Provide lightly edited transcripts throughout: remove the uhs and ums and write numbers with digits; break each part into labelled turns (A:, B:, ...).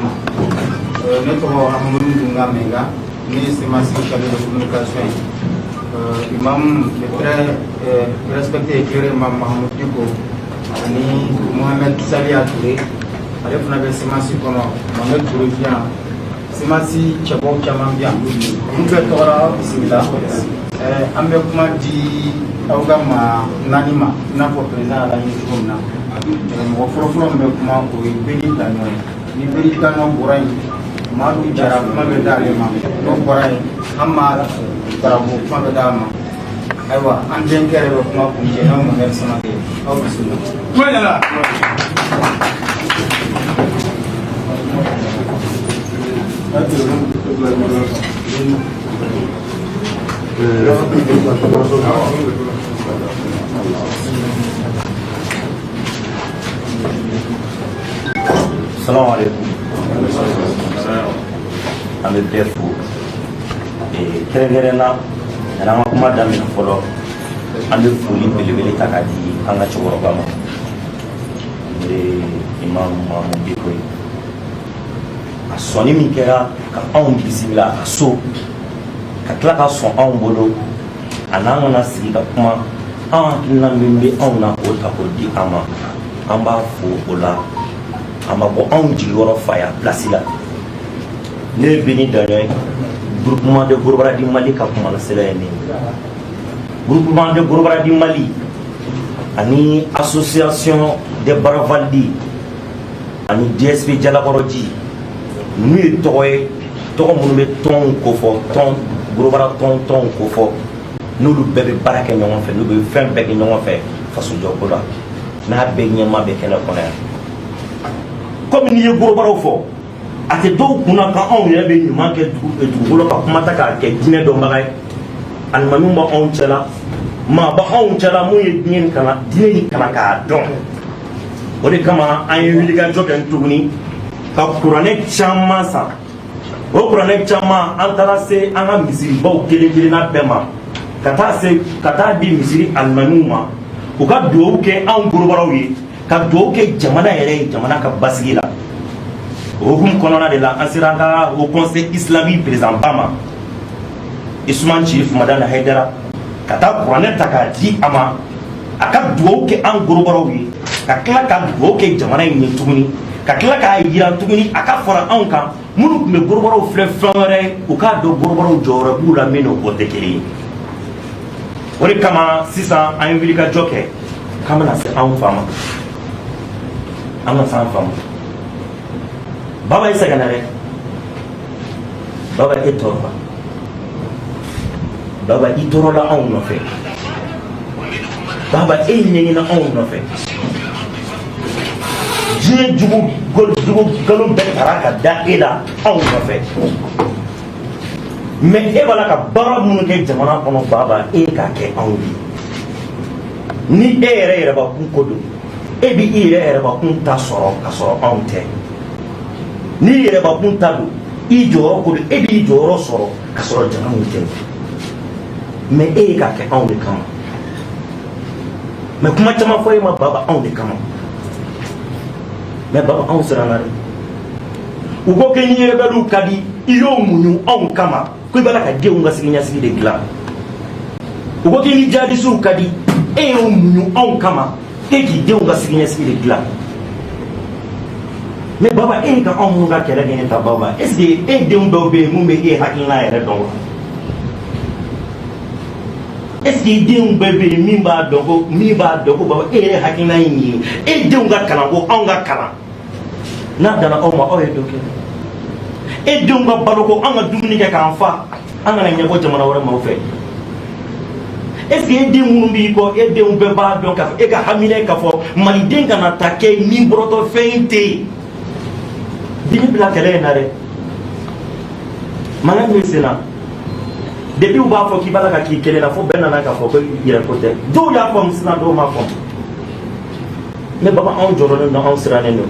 A: ma. Ne tɔgɔ Amadu Dunga Menga, ne ye CMAS chargé de communication ye. Imam le très respecté et éclairé Imam Mahmoud Dicko ani Mohamed Saliya Touré, ale fana bɛ CMAS kɔnɔ, Mohamed Touré bi yan, CMAS cɛbaw caman bi yan, olu bɛɛ tɔgɔra, aw bisimila. An bɛ kuma di aw ka maa naani ma, i n'a fɔ président y'a laɲini cogo min na. Mɔgɔ fɔlɔfɔlɔ min bɛ kuma, o ye Beni Daɲɔ ye. Ni Beni Daɲɔ bɔra yen, Madu Jara, kuma bɛ d'ale ma. N'o bɔra yen, an ma Darabo, kuma bɛ d'a ma. Ayiwa, an denkɛ yɛrɛ bɛ kuma kuncɛ n'aw Mohamed Samake. Aw bisimila.
B: Kuma ɲɛna.
C: Salamu alaikum. An bɛ bɛɛ fo. Kɛrɛnkɛrɛn na, yanni an ka kuma daminɛ fɔlɔ, an bɛ foli belebele ta k'a di an ka cɛkɔrɔba ma, n'o ye Imam Mahmoud Dicko ye. A sɔnni min kɛra ka anw bisimila a ka so, ka tila ka sɔn anw bolo a n'an kana sigi ka kuma, an hakilina min bɛ anw na, k'o ta k'o di an ma, an b'a fo o la. A ma bɔ anw jigiyɔrɔ faya place la. Ne ye Beni Daɲɔ ye, groupement de Gorobara du Mali ka kumalasela ye. Ne ye groupement de Gorobara du Mali ani association des Baravaldi ani DSP Jalakɔrɔji, ninnu ye tɔgɔ ye, tɔgɔ minnu bɛ tɔnw kofɔ, tɔn Gorobara tɔn tɔnw kofɔ, n'olu bɛɛ bɛ baara kɛ ɲɔgɔn fɛ, n'u bɛ fɛn bɛɛ kɛ ɲɔgɔn fɛ fasojɔko la, n'a bɛɛ ɲɛma bɛ kɛnɛ kɔnɔ yan. Komi n'i ye Gorobaraw fɔ, a tɛ dɔw kunna kan anw yɛrɛ bɛ ɲuman kɛ dugukolo ka kuma ta k'a kɛ diinɛ dɔnbaga ye. Alimamiw b'anw cɛla, maa b'anw cɛla mun ye diinɛ nin kalan, diinɛ nin kalan k'a dɔn. O de kama an ye wulikajɔ kɛ tuguni ka kuranɛ caman san. O kuranɛ caman, an taara se an ka misiribaw kelen kelenna bɛɛ ma, ka taa se ka taa di misiri alimamiw ma, u ka dugawu kɛ anw Gorobaraw ye, ka dugawu kɛ jamana yɛrɛ ye, jamana ka basigi la. O hukumu kɔnɔna de la, an sera an ka haut conseil islamique président ba ma, Usman Chérif Madani Haidara, ka taa kuranɛ ta k'a di a ma, a ka dugawu kɛ an Gorobaraw ye, ka tila ka dugawu kɛ jamana in ye tuguni, ka tila k'a yira tuguni a ka fara anw kan. Minnu tun bɛ Gorobaraw filɛ fɛn wɛrɛ ye, u k'a dɔn Gorobaraw jɔyɔrɔ b'u la min n'o tɛ kelen ye. O de kama sisan an ye wulikajɔ kɛ k'an bɛna se anw fa ma, an ka se an fa ma. Baba, i sɛgɛnna dɛ. Baba, e tɔɔrɔla. Baba, i tɔɔrɔla anw nɔfɛ. Baba, e ɲɛɲinina anw nɔfɛ. Diɲɛ jugu jugu nkalon bɛɛ tara ka da e la anw nɔfɛ. Mais e b'a la ka baara minnu kɛ jamana kɔnɔ, baba, e k'a kɛ anw ye. Ni e yɛrɛ yɛrɛbakun ko don, e bɛ i yɛrɛ yɛrɛbakun ta sɔrɔ ka sɔrɔ anw tɛ. N'i yɛrɛbakun ta don, i jɔyɔrɔ ko don, e b'i jɔyɔrɔ sɔrɔ ka sɔrɔ jama tɛ. Mais e ye k'a kɛ anw de kama. Mais kuma caman fɔ e ma, baba, anw de kama. Mais baba, anw siranna dɛ. U ko k'i ni rebelles ka di, i y'o muɲu anw kama, ko i b'a la ka denw ka siniɲɛsigi de dilan. U ko k'i ni jihadisiw ka di, e y'o muɲu anw kama, e k'i denw ka siniɲɛsigi de dilan. Mais baba, e ka anw minnu ka kɛlɛ kɛ ne ta, baba, est ce que e denw dɔw bɛ yen mun bɛ e hakilina yɛrɛ dɔn wa? Est ce que i denw bɛɛ bɛ yen min b'a dɔn ko baba, e yɛrɛ hakilina ye nin ye, e denw ka kalan ko anw ka kalan n'a danna aw ma, aw ye dɔ kɛ? E denw ka balo ko an ka dumuni kɛ k'an fa, an kana ɲɛbɔ jamana wɛrɛ maaw fɛ. Est ce que e den minnu b'i kɔ, e denw bɛɛ b'a dɔn k'a fɔ e ka hamina k'a fɔ maliden kana ta kɛ min bɔrɔtɔ fɛn tɛ yen? Dimi bila kɛlɛ in na dɛ, mankan min sen na depuis u b'a fɔ k'i b'a la ka k'i kelen na, fo bɛɛ nana k'a fɔ ko yɛrɛ ko tɛ. Dɔw y'a faamu sisan, dɔw m'a faamu. Mais baba, anw jɔrɔlen don, anw sirannen don.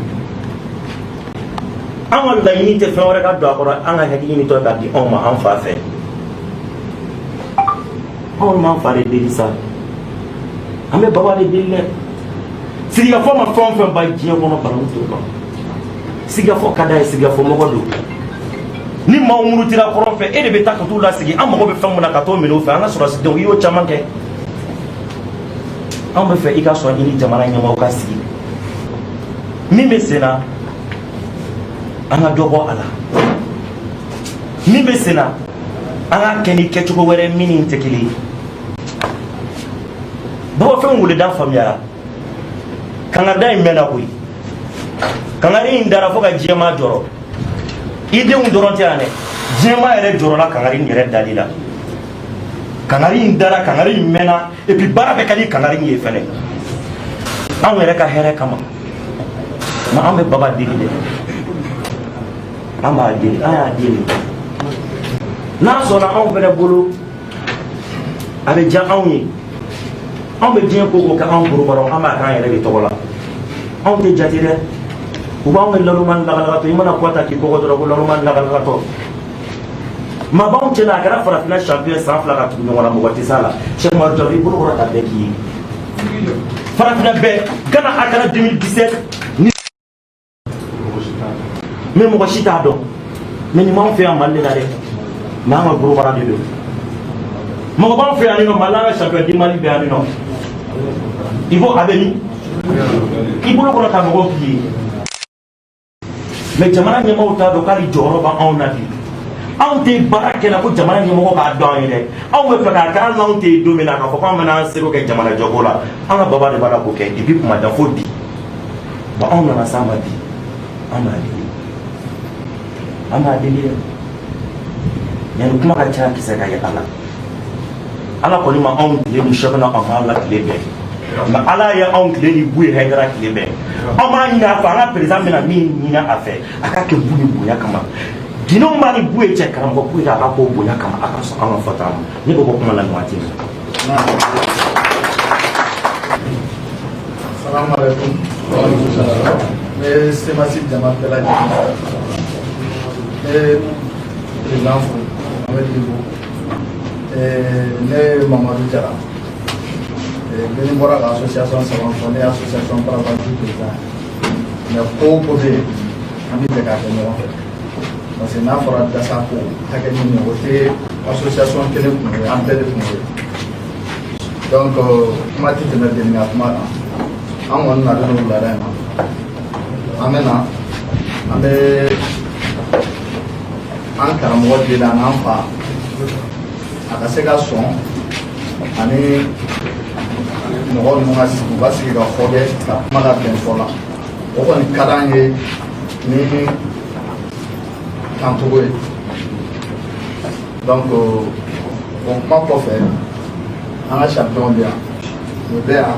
C: An ka laɲini tɛ fɛn wɛrɛ ka don a kɔrɔ, an ka hakili ɲini tɔ ka di anw ma an fa fɛ. Anw m'an fa de deli sa, an bɛ baba de deli dɛ. Sigikafɔ ma fɛn o fɛn ba diɲɛ kɔnɔ, banaku t'o dɔn. Sigikafɔ ka d'a ye, sigikafɔ mɔgɔ don. Ni maaw murutira kɔrɔn fɛ, e de bɛ taa ka t'u lasigi. An mago bɛ fɛn min na, ka t'o minɛ u fɛ. An ka sɔrɔsidenw, i y'o caman kɛ. Anw bɛ fɛ i ka sɔn i ni jamana ɲɛmaaw ka sigi. Min bɛ sen na, an ka dɔ bɔ a la. Min bɛ sen na, an k'a kɛ ni kɛcogo wɛrɛ min ni tɛ kelen ye. Baba fɛn weleda faamuyara. Kangarida in mɛnna koyi. Kangari in dara fo ka diɲɛmaa jɔrɔ. I denw dɔrɔn tɛ yan dɛ, diɲɛmaa yɛrɛ jɔrɔla kangari in yɛrɛ dali la. Kangari in dara, kangari in mɛnna, et puis baara bɛɛ ka di kangari in ye fɛnɛ, anw yɛrɛ ka hɛrɛ kama. Mais an bɛ Baba deli dɛ, an b'a deli, an y'a deli. N'a sɔnna anw fɛnɛ bolo, a bɛ diya anw ye. Anw bɛ diɲɛ ko o ko kɛ anw bolokɔrɔ, an b'a k'an yɛrɛ de tɔgɔ la. Anw tɛ jate dɛ. U b'anw kɛ laloma lagalagatɔ. I mana kɔ ta k'i kɔgɔ dɔrɔn ko laloma lagalagatɔ. Maa b'anw cɛ la, a kɛra farafinna champion san 2 ka tugu ɲɔgɔn na, mɔgɔ tɛ s'a la. Cheikh Umaru Jalo, i bolo kɔrɔ ta bɛɛ k'i ye farafinna bɛɛ. Gana a kɛra 2017 ni, mais mɔgɔ si t'a dɔn. Mais nin b'anw fɛ yan Mali de la dɛ. Mais an ka gorobara de don. Mɔgɔ b'anw fɛ yan nɔ Mali, an ka champion du Mali bɛ yan nɔ. I b'o a bɛ min i bolo kɔrɔ ta mɔgɔw k'i ye. Mais jamana ɲɛmɔgɔw t'a dɔn k'ale jɔyɔrɔ b'anw na bi. Anw tɛ baara kɛ la ko jamana ɲɛmɔgɔ k'a dɔn an ye dɛ. Anw bɛ fɛ k'a kɛ, hali n'anw tɛ yen don min na, k'a fɔ k'anw bɛna an seko kɛ jamana jɔko la. An ka Baba de b'a la k'o kɛ depuis kuma jan fo bi. Bon, anw nana s'a ma bi, an b'a deli, an b'a deli dɛ. Yanni kuma ka ca, kisɛ ka ye a la. Ala kɔni ma anw tile ni sɛbɛnna an fɛ la tile bɛɛ, mais Ala ye anw tile ni Buye Hayidara tile bɛɛ. An b'a ɲini a fɛ, an ka président bɛna min ɲini a fɛ, a ka kɛ Buye bonya kama. Ginɛw b'a ni Buye cɛ, karamɔgɔ Buye a ka ko bonya kama, a ka sɔn an ka fɔta ma. Ne bɛ bɔ kuma la nin waati in na.
B: Salamu alaikum. Ne ye CMAS jama bɛɛ lajɛlen fo. Ne ye président fo, Mohamed Dicko. Ne ye Mamadu Jara. Beni bɔra ka association saba fɔ, ne ye association Parabanti président ye. Mais ko o ko bɛ yen, an bɛ jɛ k'a kɛ ɲɔgɔn fɛ. Parce que n'a fɔra dasa ko hakɛ ɲini, o tɛ association kelen kun ye, an bɛɛ de kun ye. Donc kuma tɛ tɛmɛ Beni ka kuma kan. An kɔni nalen don wulada in na. An bɛ na, an bɛ an karamɔgɔ deli a n'an fa, a ka se ka sɔn ani mɔgɔ ninnu ka sigi, u ka sigi ka fɔ kɛ, ka kuma ka bɛn fɔ la. O kɔni ka d'an ye ni kantogo ye. Donc o kuma kɔfɛ, an ka champion bɛ yan, o bɛ yan,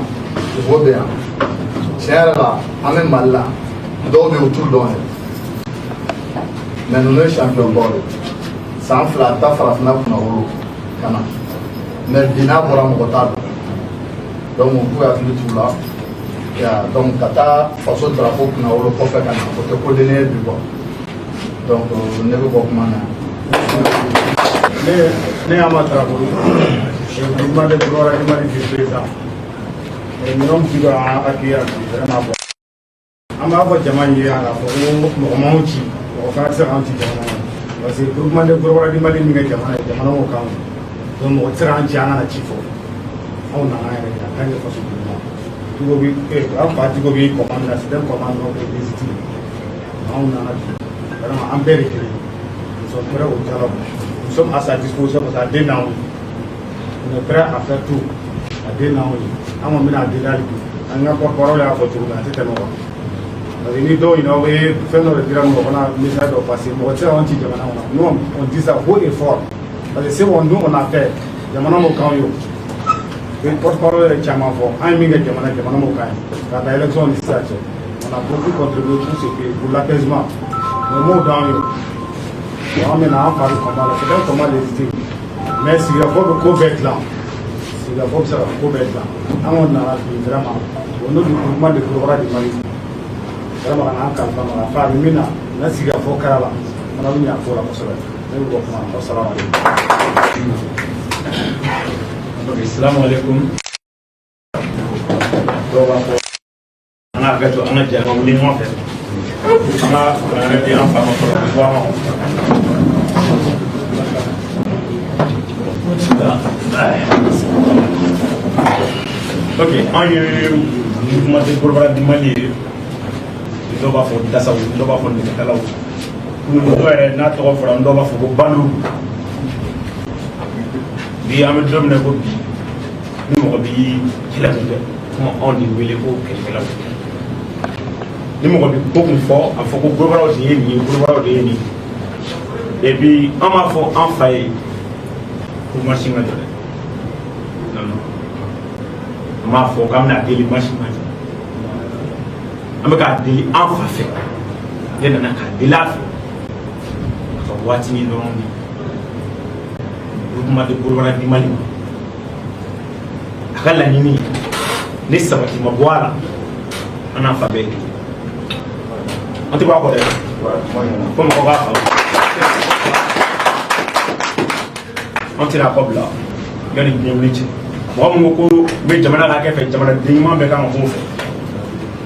B: o bɛ yan. Tiɲɛ yɛrɛ la, an bɛ Mali la, dɔw bɛ yen, u t'u dɔn yɛrɛ, mais ninnu ye champion baw ye. San 2 a bɛ taa farafinna kunnawolo ka na, mais bi n'a bɔra, mɔgɔ t'a dɔn. Donc u k'u hakili t'u la ya. Donc ka taa faso drapeau kunnawolo kɔfɛ ka na, o tɛ ko denni ye bi quoi. Donc ne bɛ bɔ kuma na.
D: Ne Ama Traoré, groupement de droit du Mali du président. Minɛnw ci ka an accueillir bi, vraiment bon. An b'a fɔ jama ye yan k'a fɔ ko mɔgɔ m'anw ci, mɔgɔ fana tɛ se k'an ci jamana kɔnɔ. Parce que groupement de droit du Mali min kɛ jamana ye, jamana m'o k'anw ye. Donc mɔgɔ tɛ se k'an ci an kana ci fɔ. Anw nana yɛrɛ de en tant que faso groupement. Dicko bi an fa Dicko bi combat min na, c'est un combat non légitime. Anw nana bi, vraiment an bɛɛ de kelen ye. Nous sommes prêts au dialogue. Nous sommes à sa disposition parce que a den n'anw ye. On est prêt à faire tout. A den n'anw ye. An kɔni bɛna a deli hali bi. An ka porte-parole y'a fɔ cogo min na, a tɛ tɛmɛ o kan. Parce que ni dɔw ɲinɛ, aw bɛ fɛn dɔ de dira mɔgɔ fana message dɔ passer, mɔgɔ tɛ se k'anw ci jamana kɔnɔ. Nous, on dit ça haut et fort. Parce que ce qu'on nous on a fait, jamana m'o k'anw ye o. Porte-parole yɛrɛ caman fɔ, an ye min kɛ jamana, jamana m'o k'an ye. Ka taa élection ni sisan cɛ, on a beaucoup contribué pour ce pays, pour l'apaisement. Mais m'o d'anw ye o. Bon, an bɛna an fa bɛ combat la, c'est un combat légitime. Mais sigikafɔ bɛ ko bɛɛ dilan. Sigikafɔ bɛ se ka ko bɛɛ dilan. An kɔni nana bi vraiment au nom du groupement de Korokara du Mali. Vraiment ka n'an kalifa ma k'a fɔ a bɛ min na, n'a sigikafɔ kɛra la, fana bɛ ɲɛ a ko la kosɛbɛ. Ne bɛ bɔ kuma na. Wasalamu aleykum.
E: Ok, salamu alaikum. Dɔw b'a fɔ an ka hakɛ to, an ka jɛ, an ka wuli ɲɔgɔn fɛ.
D: An ka kuranɛ di an fa ma fɔlɔ, bɔ an ma. Ok, an ye mouvement de Golobara du Mali ye. Dɔw b'a fɔ dasaw, dɔw b'a fɔ nɛgɛtalaw, dɔw yɛrɛ n'a tɔgɔ fɔra, dɔw b'a fɔ ko bandiw. Bi an bɛ don min na ko bi, ni mɔgɔ bi kɛlɛ kun kɛ, kuma anw de wele ko kɛlɛkɛlaw. Ni mɔgɔ bi ko kun fɔ, a fɔ ko Golobaraw de ye nin ye, Golobaraw de ye nin ye. Et puis an b'a fɔ an fa ye ko marche ka jɔ dɛ. Non, non, an b'a fɔ k'an bɛna deli, marche ka jɔ. An bɛ k'a deli an fa fɛ, ne nana k'a deli a fɛ a ka waatinin dɔrɔn di groupement de Golobara du Mali ma. A ka laɲini ni sabati ma bɔ a la, an n'a fa bɛɛ ye kelen, an tɛ bɔ a kɔ dɛ, fo mɔgɔ k'a faamu. An tɛna a kɔ bila yanni diɲɛ wuli cɛ. Mɔgɔ min ko ko n bɛ jamana ka hakɛ fɛ, jamanaden ɲuman bɛɛ kan ka k'o fɛ,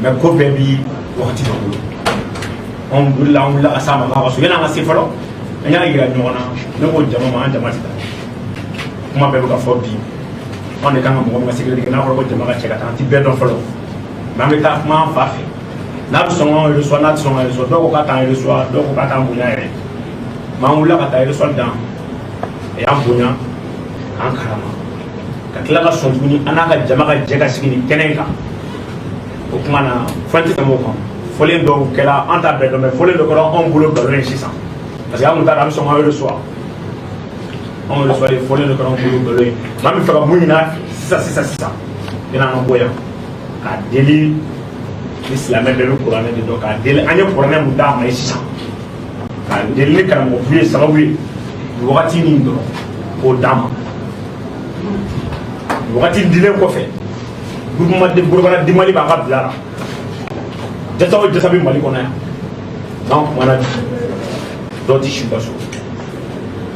D: mais ko bɛɛ bi wagati dɔ bolo. Anw wulila, an wulila ka s'a ma k'a ka so. Yanni an ka se fɔlɔ, an y'a yira ɲɔgɔn na. Ne ko jama ma, an jama tɛ taa, kuma bɛɛ bɛ ka fɔ bi, anw de kan ka mɔgɔ min ka sécurité kɛ. N'a fɔra ko jama ka cɛ ka taa, an ti bɛɛ dɔn fɔlɔ, mais an bɛ taa kuma an fa fɛ, n'a bɛ sɔn k'an reçoit, n'a tɛ sɔn k'an reçoit. Dɔw ko k'a t'an reçoit, dɔw ko k'a t'an bonya yɛrɛ, mais an wulila ka taa reçoit dan, a y'an bonya k'an karama, ka tila ka sɔn tuguni an n'a ka jama ka jɛ ka sigi nin kɛnɛ in kan. O kuma na, fɛn tɛ tɛmɛ o kan. Fɔlen dɔw kɛra, an t'a bɛɛ dɔn, mais fɔlen dɔ kɛra anw bolo nkalon ye sisan, parce que an kun t'a dɔn a bɛ sɔn k'an reçoit. Anw reçoit ye, fɔlen dɔ kɛra anw bolo nkalon ye. Maa min fɛ ka mun ɲini a fɛ sisan sisan sisan, yanni an ka bɔ yan, k'a deli ni silamɛ bɛɛ bɛ kuranɛ de dɔn, k'a deli an ye kuranɛ mun d'a ma ye sisan, k'a deli ni karamɔgɔ ye sababu ye wagati min dɔrɔn k'o d'a ma. Wagati dilen kɔfɛ, groupement de Golobara du Mali b'a ka bila la. Jasa o jasa bɛ Mali kɔnɔ yan, n'an kumana bi, dɔw ti si u ka so,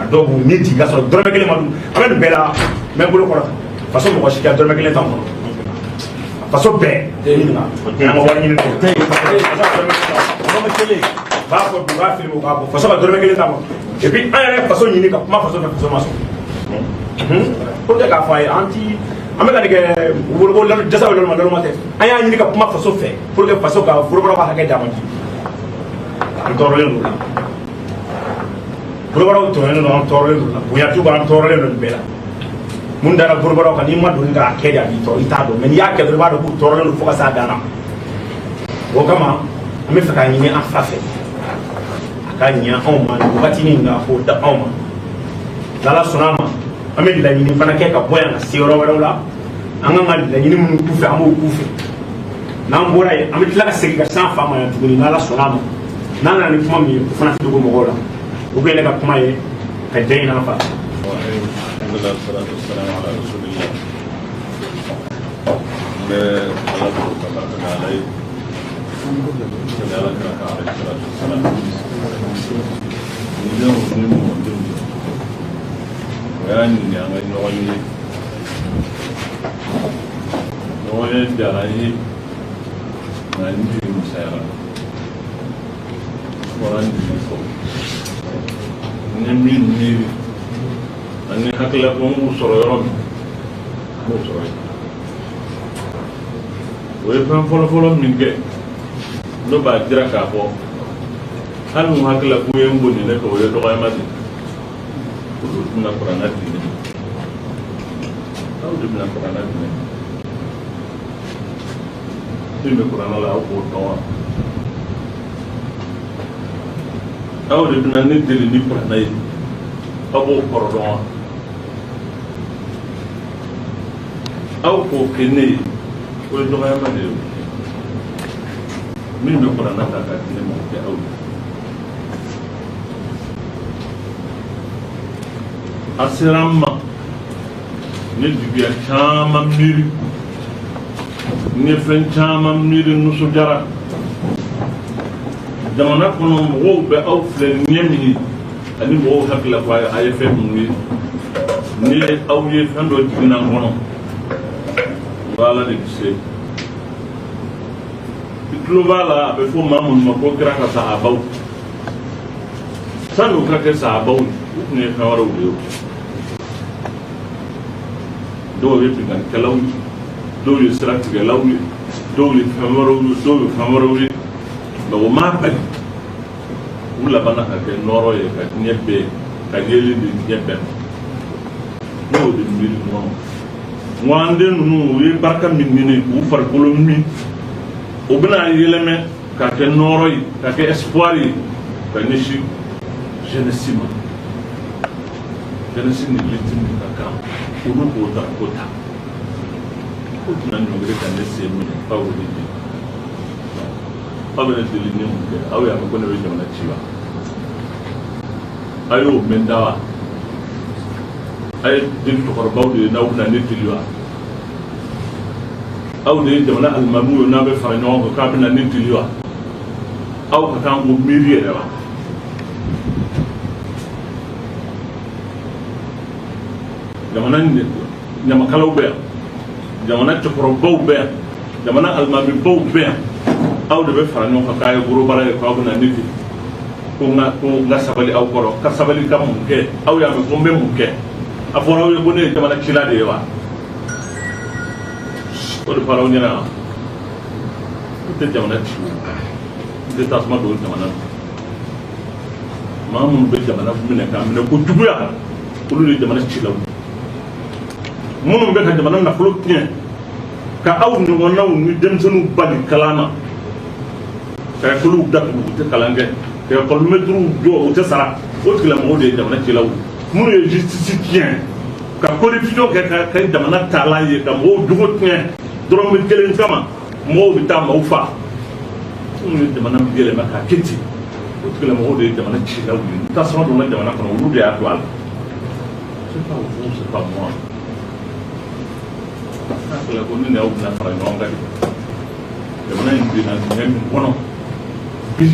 D: a dɔw b'u ni jigin ka sɔrɔ dɔrɔmɛ kelen ma dun. An bɛ nin bɛɛ la, n bɛ n bolo kɔrɔta, faso mɔgɔ si ka dɔrɔmɛ kelen t'an kɔnɔ. Faso bɛɛ ɲininka, an ka wari ɲini tɛ, b'a fɔ bi, b'a filmer, u k'a bɔ, faso ka dɔrɔmɛ kelen t'an kɔnɔ. Et puis an yɛrɛ faso ɲini ka kuma faso fɛ, faso ma sɔn ko tɛ k'a fɔ a ye. An ti an bɛ ka nin kɛ u bolo ko jasa bɛ lɔlɔma lɔlɔma tɛ. An y'a ɲini ka kuma faso fɛ pour que faso ka forobaraw ka hakɛ d'a ma. Bi an tɔɔrɔlen don o la, forobaraw tɔɲɔnen don, an tɔɔrɔlen don o la, bonya t'u kan, an tɔɔrɔlen don nin bɛɛ la. Mun dara forobaraw kan, n'i ma doni k'a kɛ de, a b'i tɔɔrɔ, i t'a dɔn, mais n'i y'a kɛ dɔrɔn, i b'a dɔn k'u tɔɔrɔlen don fo ka s'a dan na. O kama an bɛ fɛ k'a ɲini an fa fɛ, a ka ɲɛ anw ma nin wagatinin na, k'o da anw ma. N'Ala sɔnna a ma, an bɛ laɲini fana kɛ ka bɔ yan ka se yɔrɔ wɛrɛw la. An kan ka laɲini minnu k'u fɛ, an b'o k'u fɛ. N'an bɔra yen, an bɛ tila ka segin ka s'an fa ma yan tuguni, n'Ala sɔnna a ma. N'an nana ni kuma min ye, o fana tɛ dogo mɔgɔw la. O bɛ ne ka kuma ye ka jɛ ɲini an fa fɛ.
E: N bɛ Ala fo ka barika da Ala ye, sali Ala kira kan alayhi salatu wasalam. Ni denw ni mɔdenw, o y'a ɲini an ka ɲɔgɔn ye, ɲɔgɔn ye diyara n ye, nka n jigi misɛnyara, n bɔra n jigi kɔ. N ye min miiri ani hakilila ko n b'u sɔrɔ yɔrɔ min, n b'o sɔrɔ yen. O ye fɛn fɔlɔfɔlɔ min kɛ, n'o b'a jira k'a fɔ hali n hakilila k'u ye n boli ne fɛ, o ye dɔgɔyama de ye. Olu tɛna kuranɛ di ne ma, aw de bɛna kuranɛ di ne ma. Min bɛ kuranɛ la, aw k'o dɔn wa? Aw de bɛna ne deli ni kuranɛ ye, aw b'o kɔrɔ dɔn wa? Aw k'o kɛ ne ye, o ye dɔgɔyama de ye. Min bɛ kuranɛ ta k'a di ne ma, o tɛ aw ye. A sera n ma, n ye juguya caman miiri, n ye fɛn caman miiri, nisɔndiyara. Jamana kɔnɔ mɔgɔw bɛ aw filɛ ɲɛ min ye, ani mɔgɔw hakili la ko a ye fɛn minnu ye, ni aw ye fɛn dɔ jiginna n kɔnɔ, n ko Ala de bɛ se. I tulo b'a la, a bɛ fɔ maa minnu ma ko kira ka sahabaw, sani u ka kɛ sahabaw ye, u tun ye fɛn wɛrɛw de ye. O dɔw ye binkannikɛlaw ye, dɔw ye siratigɛlaw ye, dɔw ye fɛn wɛrɛw ye, dɔw ye fɛn wɛrɛw ye. Mɛ o m'a bali, u labanna ka kɛ nɔɔrɔ ye ka diɲɛ bɛɛ ka yeelen di diɲɛ bɛɛ ma. Ne y'o de miiri kɔnɔ, n ko an den ninnu, u ye barika min ɲini k'u farikolo min, o bɛna yɛlɛmɛ ka kɛ nɔɔrɔ ye, ka kɛ espoir ye ka ɲɛsin jeunesse ma. Jeunesse ni lutte min ka kan, olu k'o drapeau ta. O tɛna ɲɔngiri ka ne sen minɛ k'aw bɛ ne deli. Aw bɛ ne deli ni mun kɛ? Aw y'a mɛn ko ne bɛ jamana ci wa? A y'o mɛn da wa? A ye den cɛkɔrɔbaw de ye, n'aw bɛna ne deli wa? Aw de ye jamana alimamiw ye, n'aw bɛ fara ɲɔgɔn kan k'a bɛna ne deli wa? Aw ka kan k'o miiri yɛrɛ wa? Jamana ɲamakalaw bɛ yan, jamana cɛkɔrɔbaw bɛ yan, jamana alimamibaw bɛ yan. Aw de bɛ fara ɲɔgɔn kan k'a ye gorobara ye, k'aw bɛna ne deli ko n ka sabali aw kɔrɔ. Ka sabali ka mun kɛ? Aw y'a mɛn ko n bɛ mun kɛ? A fɔra aw ye ko ne ye jamana cila de ye wa? O de fɔra aw ɲɛna wa? N tɛ jamana ci, n tɛ tasuma don jamana na. Maa minnu bɛ jamana minɛ k'a minɛ ko juguya, olu de ye jamana cilaw. Minnu bɛ ka jamana nafolo tiɲɛ, ka aw ɲɔgɔnnaw ni denmisɛnninw bali kalan na, ka ekɔliw datugu, u tɛ kalan kɛ, ka ekɔlimɛtiriw jɔ, u tɛ sara, o tigilamɔgɔw de ye jamana cilaw. Minnu ye justice tiɲɛ, ka corruption kɛ, ka kɛ jamana taalan ye, ka mɔgɔw jogo tiɲɛ, dɔrɔmɛ kelen kama mɔgɔw bɛ taa maaw fa, minnu ye jamana yɛlɛma k'a kɛ ten, o tigilamɔgɔw de ye jamana cilaw ye. Ni tasuma donna jamana kɔnɔ, olu de y'a don a la. C'est pas vous, c'est pas moi. N'a fɔra ko ne ni aw bɛna fara ɲɔgɔn kan de, jamana in binna dingɛ min kɔnɔ bi,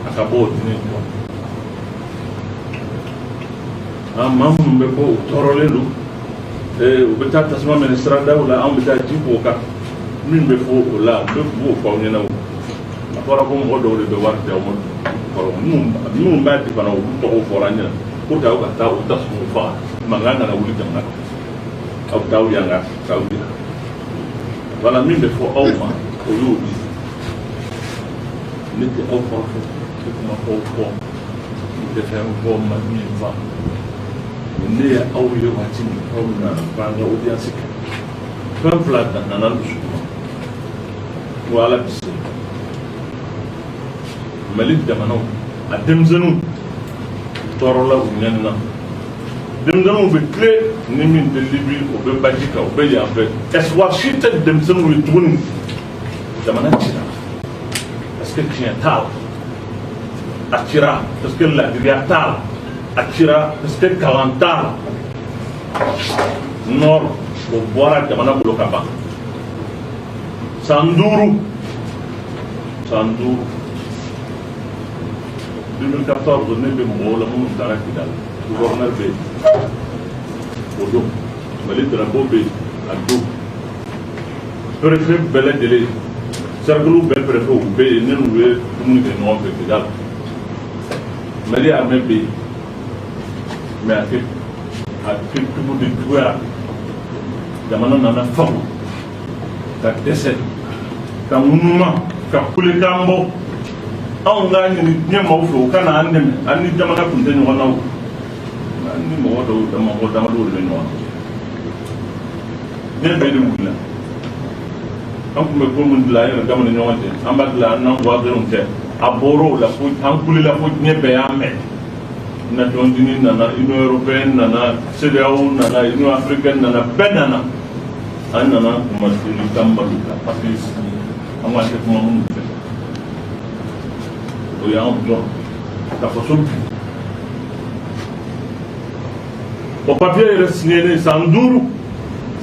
E: a ka bɔ o dingɛ in kɔnɔ. Ah, maa minnu bɛ bɔ, u tɔɔrɔlen don, u bɛ taa tasuma minɛ siradaw la, anw bɛ taa ji k'o kan. Min bɛ fɔ o la, n bɛ b'o fɔ aw ɲɛna. O a fɔra ko mɔgɔ dɔw de bɛ wari di aw ma kɔrɔ, minnu b'a di fana, olu tɔgɔw fɔra an ɲɛna pour que aw ka taa o tasumaw faga, mankan kana wuli jamana kɔnɔ. Aw bɛ taa aw yanga k'aw yira. Wala min bɛ fɔ aw ma, o y'o di. Ne tɛ aw kɔrɔfɔ, n tɛ kuma fɔ fɔ, n tɛ fɛn fɔ ma min fa. Ne ye aw ye waati min, aw nana k'an ka audience kɛ, fɛn fila nana n dusukun na. Ko Ala bɛ se Mali jamanaw, a denmisɛnninw tɔɔrɔla, u ɲanina. Denmisɛnninw bɛ tile ni min tɛ Libi, o bɛ baji kan, o bɛ yan fɛ. Espoir si tɛ denmisɛnninw ye tuguni. Jamana cira parce que tiɲɛ t'a la, a cira parce que ladiriya t'a la, a cira parce que kalan t'a la. Nord o bɔra jamana bolo ka ban. San 5, san 5, 2014, ne bɛ mɔgɔw la minnu taara Kidali. Gouverneur bɛ yen o don, Mali drapeau bɛ yen a don, préfet bɛɛ lajɛlen, cercle bɛɛ préfet u bɛ yen, ne n'u ye dumuni kɛ ɲɔgɔn fɛ Kidali. Mali armée bɛ yen, mais a kɛ cogo de juguyara. Jamana nana fago ka dɛsɛ ka ŋunuma ka kulekan bɔ. Anw k'a ɲini diɲɛ maaw fɛ, u ka na an dɛmɛ. An ni jamana tun tɛ ɲɔgɔn na, o an ni mɔgɔ dɔw, mɔgɔ damadɔw de bɛ ɲɔgɔn na. Diɲɛ bɛɛ de wulila. An tun bɛ ko min dilan an yɛrɛ dama ni ɲɔgɔn cɛ, an b'a dilan an n'an voisinw cɛ, a bɔra o la fo an kulela fo diɲɛ bɛɛ y'an mɛn. Nations Unies nana, Union européenne nana, CEDEAO nana, Union africaine nana, bɛɛ nana. An nana kumasuli kan balo ka papier signé, an ko an tɛ kuma minnu fɛ, o y'an jɔ ka faso bi. O papier yɛrɛ signé san 5,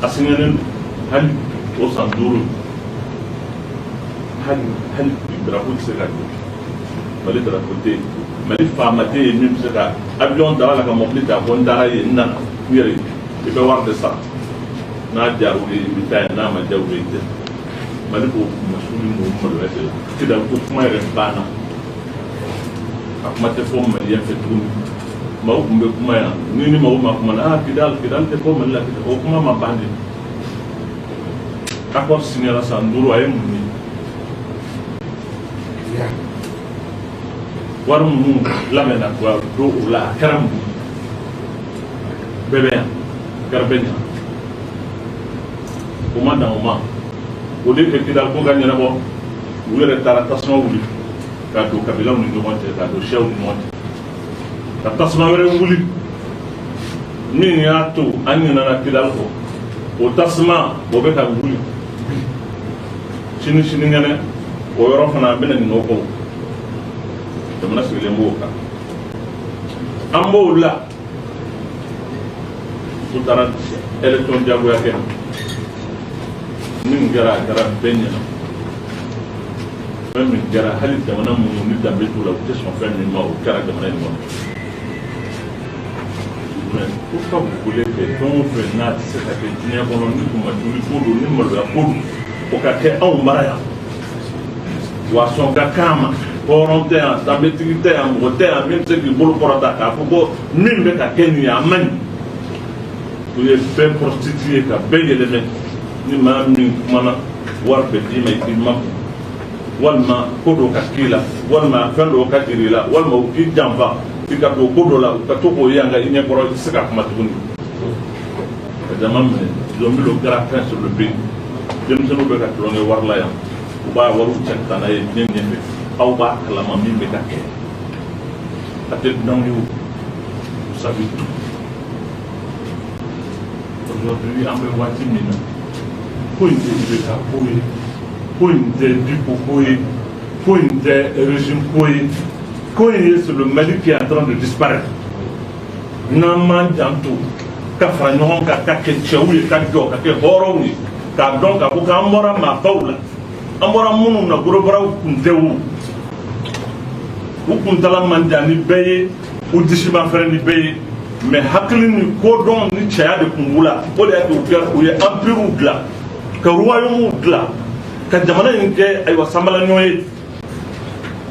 E: a signé don. Hali o san 5, hali bi drapeau tɛ se ka jɔ. Mali drapeau tɛ yen, Mali faama tɛ yen min bɛ se ka avion dara la ka mɔbili ta ko n taara yen, n nana n yɛrɛ ye. I bɛ wari de sara. N'a diyara u ye, i bɛ taa yen, n'a ma diya u ye, i tɛ. Mali b'o kumasuli n'o maloya de la. Kidali ko kuma yɛrɛ banna, a kuma tɛ fɔ maliyɛn fɛ tuguni. Maaw tun bɛ kuma yan ni maaw ma kuma na, ah, Kidali, Kidali tɛ fɔ Mali la, Kidali, o kuma ma ban de. Accord signera san 5, a ye mun ye? Wari minnu labɛnna ka don o la, a kɛra mun ye? Bɛɛ bɛ yan, a kɛra bɛɛ ɲɛna. O ma dan o ma, o de kɛ Kidali ko ka ɲɛnabɔ, u yɛrɛ taara tasuma wuli ka don kabilaw ni ɲɔgɔn cɛ, ka don siyaw ni ɲɔgɔn cɛ, ka tasuma wɛrɛ wuli min y'a to an ɲinana Kidali kɔ. O tasuma o bɛ ka wuli bi, sini sinikɛnɛ o yɔrɔ fana an bɛna ɲinɛ o kɔ. Jamana sigilen b'o kan, an b'o la. U taara élection diyagoya kɛ. Min kɛra, a kɛra bɛɛ ɲɛna. Fɛn min kɛra, hali jamana minnu ni danbe t'u la, u tɛ sɔn fɛn min ma, o kɛra jamana in kɔnɔ. Mais pourquoi vous voulez que fɛn o fɛn n'a tɛ se ka kɛ diɲɛ kɔnɔ, ni kunmajuli ko don, ni maloya ko don, o ka kɛ anw mara yan? Wa sɔn ka k'an ma. Hɔrɔn tɛ yan, danbetigi tɛ yan, mɔgɔ tɛ yan min bɛ se k'i bolo kɔrɔta k'a fɔ ko min bɛ ka kɛ nin ye, a man ɲi. U ye bɛɛ prostitué ka bɛɛ yɛlɛmɛ. Ni maa min kumana, wari bɛ d'i ma i k'i makun, walima ko dɔ ka k'i la, walima fɛn dɔ ka jiri i la, walima u k'i janfa i ka don ko dɔ la, u ka to k'o yanga i ɲɛkɔrɔ, i tɛ se ka kuma tuguni. Ka jama minɛ, ils ont mis le grappin sur le pays. Denmisɛnninw bɛ ka tulonkɛ wari la yan, u b'a wariw cɛ ka taa n'a ye diɲɛ ɲɛfɛ. Aw b'a kalama min bɛ ka kɛ, a tɛ dunanw ye o, vous savez tout. Aujourd'hui, an bɛ waati min na, ko in tɛ IBK ko ye, ko in tɛ Dicko ko ye, ko in tɛ régime ko ye, ko in ye, c'est le Mali qui est en train de disparaître. N'an m'an janto ka fara ɲɔgɔn kan, ka kɛ cɛw ye, ka jɔ, ka kɛ hɔrɔnw ye, k'a dɔn k'a fɔ k'an bɔra maabaw la, an bɔra minnu na, gorobaraw kun tɛ, o u kuntala man jan ni bɛɛ ye, u disi ma fɛrɛ ni bɛɛ ye, mais hakili ni kodɔn ni cɛya de kun b'u la. O de y'a to u kɛra, u ye empire dilan, ka royaume dilan, ka jamana in kɛ ayiwa sanbala ɲɔgɔn ye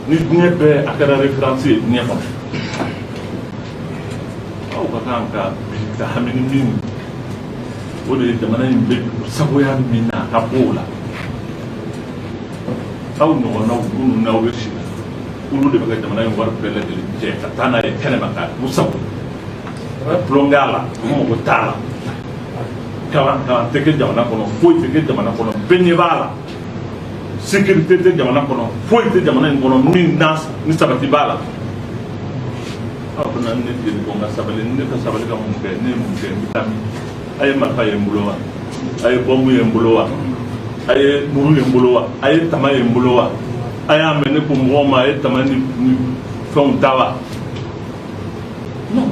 E: ni diɲɛ bɛɛ, a kɛra référence ye diɲɛ kɔnɔ. Aw ka kan ka bi ka hami ni min, o de ye jamana in bɛ sagoya min na, a ka bɔ o la. Aw ɲɔgɔnnaw minnu n'aw bɛ si la, olu de bɛ ka jamana in wari bɛɛ lajɛlen cɛ ka taa n'a ye kɛnɛma k'a k'u sago, tulonkɛ a la, u mago t'a la. Kalan, kalan tɛ kɛ jamana kɔnɔ, foyi tɛ kɛ jamana kɔnɔ, bɛɛ ɲɛ b'a la. Sécurité tɛ jamana kɔnɔ, foyi tɛ jamana in kɔnɔ min n'a ni sabati b'a la. Aw fana ne deli ko n ka sabali. Ne ka sabali ka mun kɛ? Ne ye mun kɛ? N bɛ taa min? A ye marifa ye n bolo wa? A ye bɔnbu ye n bolo wa? A ye muru ye n bolo wa? A ye tama ye n bolo wa? A y'a mɛn ne ko mɔgɔw ma a ye tama ni fɛnw ta wa? Non.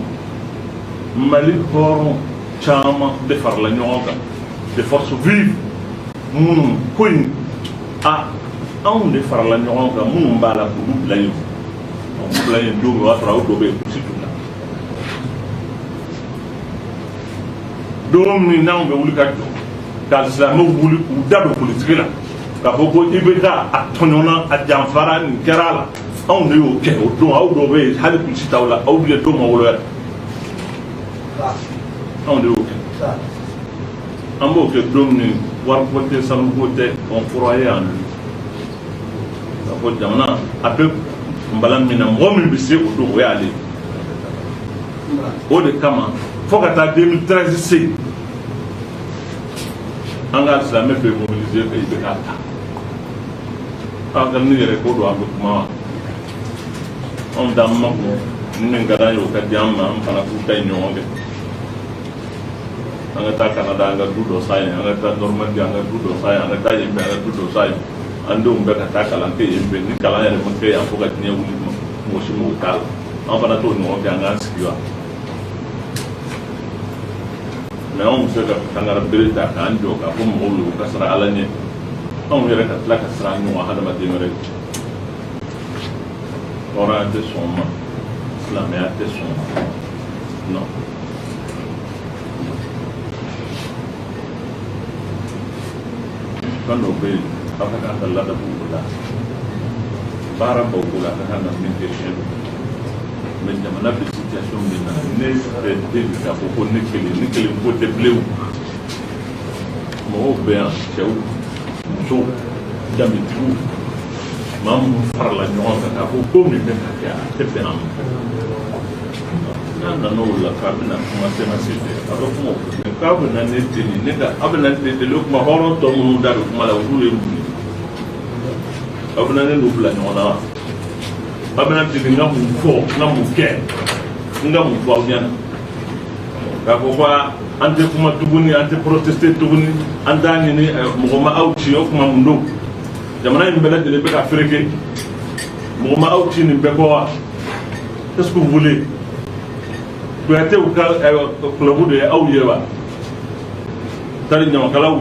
E: Mali hɔrɔn caman de farala ɲɔgɔn kan, de force vive minnu ko in, a anw de farala ɲɔgɔn kan, minnu b'a la k'olu bila yen, olu bila yen don min, o y'a sɔrɔ aw dɔ bɛ yen, kusi t'u la. Don min n'anw bɛ wuli ka jɔ ka silamɛw wuli k'u da don politiki la, k'a fɔ ko IBK a tɔɲɔna, a janfara, nin kɛra a la, anw de y'o kɛ o don. Aw dɔw bɛ yen, hali kulisi t'aw la, aw bɛ don ma wolo yɛrɛ. Anw de y'o kɛ. An b'o kɛ don min, wariko tɛ, sanuko tɛ, on croyait en lui. K'a fɔ jamana a bɛ kunbala min na, mɔgɔ min bɛ se o don, o y'ale ye. O de kama fo ka taa 2013 se, an ka silamɛ bɛ mobiliser ka IBK ta. Aw ka ne yɛrɛ ko don, an bɛ kuma wa? Anw t'an makun ni min ka d'an ye, o ka di an ma, an fana k'u ta in ɲɔgɔn kɛ. An ka taa Canada, an ka du dɔ san yen, an ka taa Normandie, an ka du dɔ san yen, an ka taa yen fɛ, an ka du dɔ san yen, an denw bɛɛ ka taa kalan kɛ yen fɛ. Ni kalan yɛrɛ ma kɛ yan fo ka diɲɛ wuli, mɔgɔ si mago t'a la. An fana t'o ɲɔgɔn kɛ, an k'an sigi wa? Mais anw bɛ se ka kangara bere ta k'an jɔ k'a fɔ mɔgɔw ye u ka siran Ala ɲɛ, anw yɛrɛ ka tila ka siran ɲɔgɔn hadamaden wɛrɛ ye. Hɔrɔnya tɛ sɔn o ma, silamɛya tɛ sɔn o ma. Non, fɛn dɔw bɛ yen. Aw ka kan ka ladabu o la. Baara b'aw bolo, a ka kan ka min kɛ, tiɲɛ don, mais jamana bɛ situation min na, ne tɛ deli k'a fɔ ko ne kelen, ne kelen ko tɛ bilen. Mɔgɔw bɛ yan, cɛw, musow, danbetigiw, maa minnu farala ɲɔgɔn kan k'a fɔ ko min bɛ ka kɛ, a tɛ bɛn an ma. N'a nana o la k'a bɛna kuma CMAS fɛ, a bɛ kuma o fɛ. K'a bɛna ne deli, ne ka aw bɛna ne deli, o tuma hɔrɔn tɔ minnu da bɛ kuma la, olu ye mun ye? Aw bɛna ne n'u bila ɲɔgɔn na wa? Aw bɛna deli n ka mun fɔ, n ka mun kɛ, n ka mun fɔ aw ɲɛna? K'a fɔ ko an tɛ kuma tuguni, an tɛ protester tuguni, an t'a ɲini, mɔgɔ ma aw ci, o tuma mun don? Jamana in bɛɛ lajɛlen bɛ ka fereke, mɔgɔ ma aw ci nin bɛɛ kɔ wa? Qu'est-ce que vous voulez? Kuyatew ka club de ye aw ye wa? Tari ɲamakalaw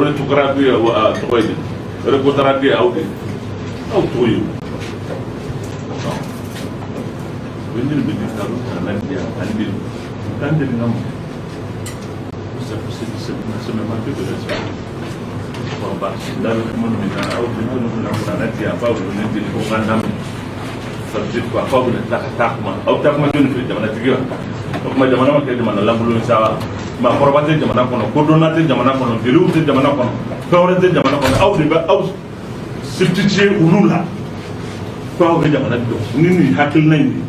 E: rétrograde ye wa? Tɔgɔ ye di? Rétrograde ye aw de ye, aw t'o ye o. Venir me dire ka na di yan, an deli, k'an deli, n ka mun? C'est me manquer de respect. Kɔrɔba da bɛ kuma min na, aw denmisɛnninw bɛna kuranɛ di yan, f'aw bɛ ne deli ko n ka daminɛ. Ça veut dire quoi? F'aw bɛna tila ka taa kuma, aw taa kuma jɔnni fɛ? Jamanatigi wa? O tuma jamana ma kɛ jamana lankolon ye sa wa? Maakɔrɔba tɛ jamana kɔnɔ, kodɔnna tɛ jamana kɔnɔ, jeliw tɛ jamana kɔnɔ, fɛn wɛrɛ tɛ jamana kɔnɔ. Aw de bɛ aw substituer olu la ko aw bɛ jamana jɔ ni nin hakilina in ye.